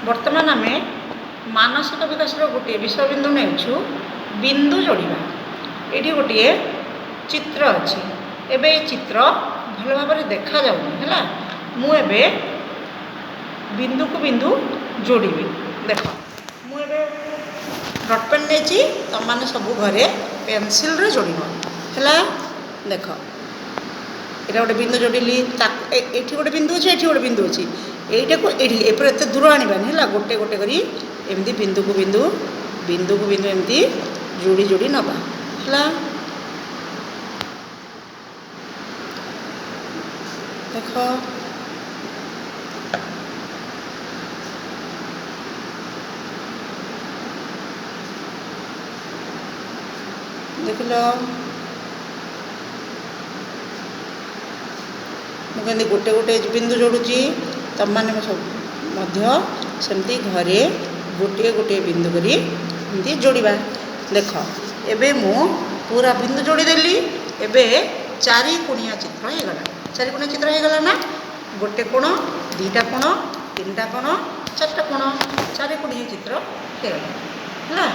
ବର୍ତ୍ତମାନ ଆମେ ମାନସିକ ବିକାଶର ଗୋଟିଏ ବିଷୟବିନ୍ଦୁ ନେଉଛୁ, ବିନ୍ଦୁ ଯୋଡ଼ିବା। ଏଇଠି ଗୋଟିଏ ଚିତ୍ର ଅଛି। ଏବେ ଏ ଚିତ୍ର ଭଲ ଭାବରେ ଦେଖାଯାଉନି। ହେଲା, ମୁଁ ଏବେ ବିନ୍ଦୁକୁ ବିନ୍ଦୁ ଯୋଡ଼ିବି। ଦେଖ, ମୁଁ ଏବେ ଡଟ୍ ପେନ୍ ନେଇଛି, ତୁମମାନେ ସବୁ ଘରେ ପେନସିଲ୍ରେ ଯୋଡ଼ିବ। ହେଲା, ଦେଖ, ଏଇଟା ଗୋଟେ ବିନ୍ଦୁ ଯୋଡ଼ିଲି। ତାକୁ ଏଠି ଗୋଟେ ବିନ୍ଦୁ ଅଛି, ଏଠି ଗୋଟେ ବିନ୍ଦୁ ଅଛି। ଏଇଟାକୁ ଏଇଠି ଏପରି ଏତେ ଦୂର ଆଣିବାନି। ହେଲା, ଗୋଟେ ଗୋଟେ କରି ଏମିତି ବିନ୍ଦୁକୁ ବିନ୍ଦୁ, ବିନ୍ଦୁକୁ ବିନ୍ଦୁ ଏମିତି ଯୋଡ଼ି ଯୋଡ଼ି ନେବା। ହେଲା, ଦେଖ, ଦେଖିଲ, ମୁଁ କେମିତି ଗୋଟେ ଗୋଟେ ବିନ୍ଦୁ ଯୋଡ଼ୁଛି। ତୁମମାନେ ସବୁ ମଧ୍ୟ ସେମିତି ଘରେ ଗୋଟିଏ ଗୋଟିଏ ବିନ୍ଦୁ କରି ଏମିତି ଯୋଡ଼ିବା। ଦେଖ, ଏବେ ମୁଁ ପୁରା ବିନ୍ଦୁ ଯୋଡ଼ିଦେଲି। ଏବେ ଚାରି କୋଣିଆ ଚିତ୍ର ହେଇଗଲା। ଚାରି କୋଣିଆ ଚିତ୍ର ହେଇଗଲା ନା? ଗୋଟେ କୋଣ, ଦୁଇଟା କୋଣ, ତିନିଟା କୋଣ, ଚାରିଟା କୋଣ, ଚାରି କୋଣିଆ ଚିତ୍ର ହେଇଗଲା। ହେଲା।